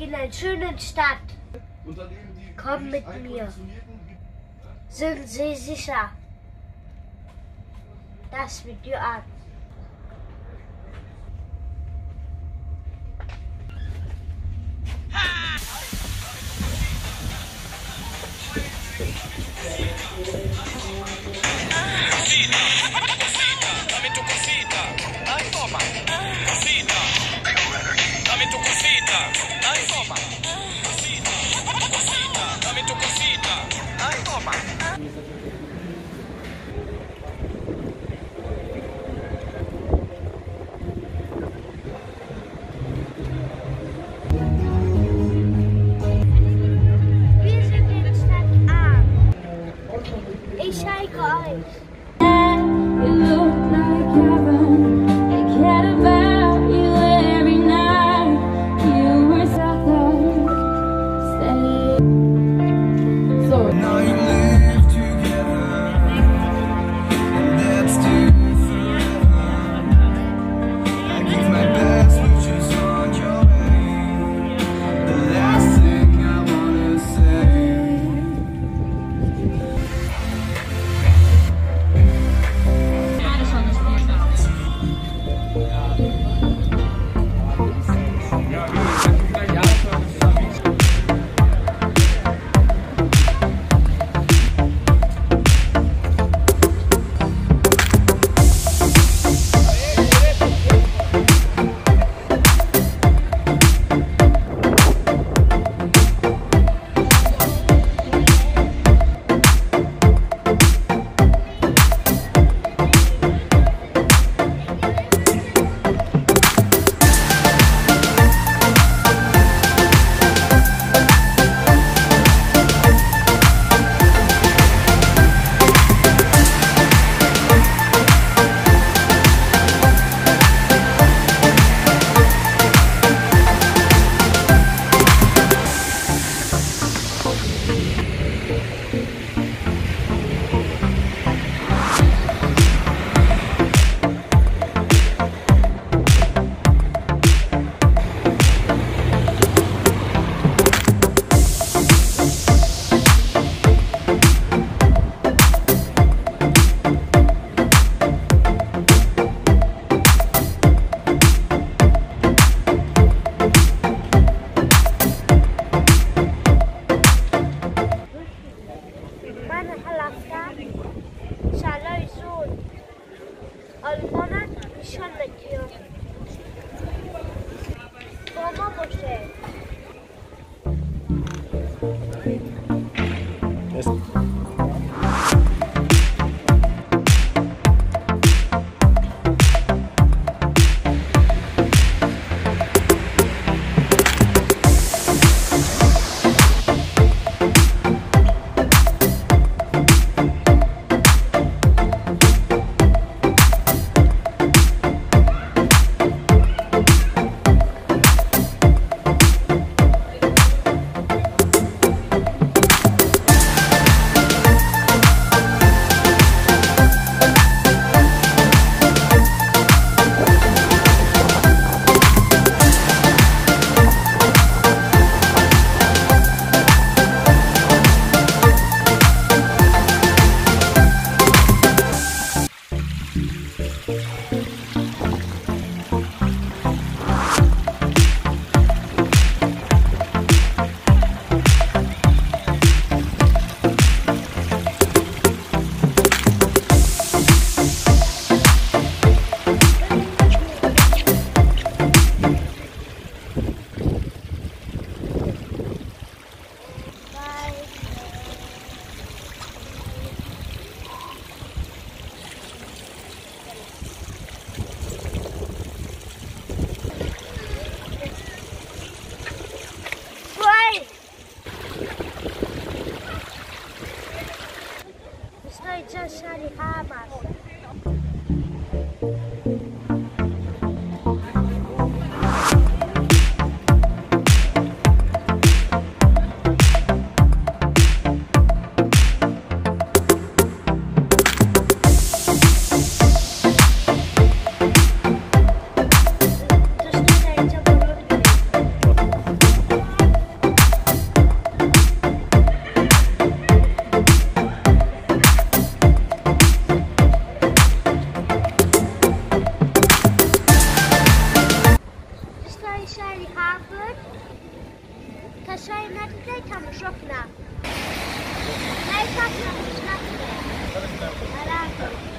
in einer schönen Stadt. Komm mit mir. Sind Sie sicher? Das Video an. Dame tu cosita, ay toma, cosita, dame tu cosita, ay toma, cosita, cosita, dame tu cosita, ay toma. Wir sind in Stadt A. Ich zeige euch. You look like heaven. I care about you every night. You were so stay. So now you live together, and that's too forever. I give my best wishes on your way. The last thing I wanna say. آلمان نشان می‌دهد. با ما باشه. Касое надидай, тамошо кунад. Лайка, тамошо кунед.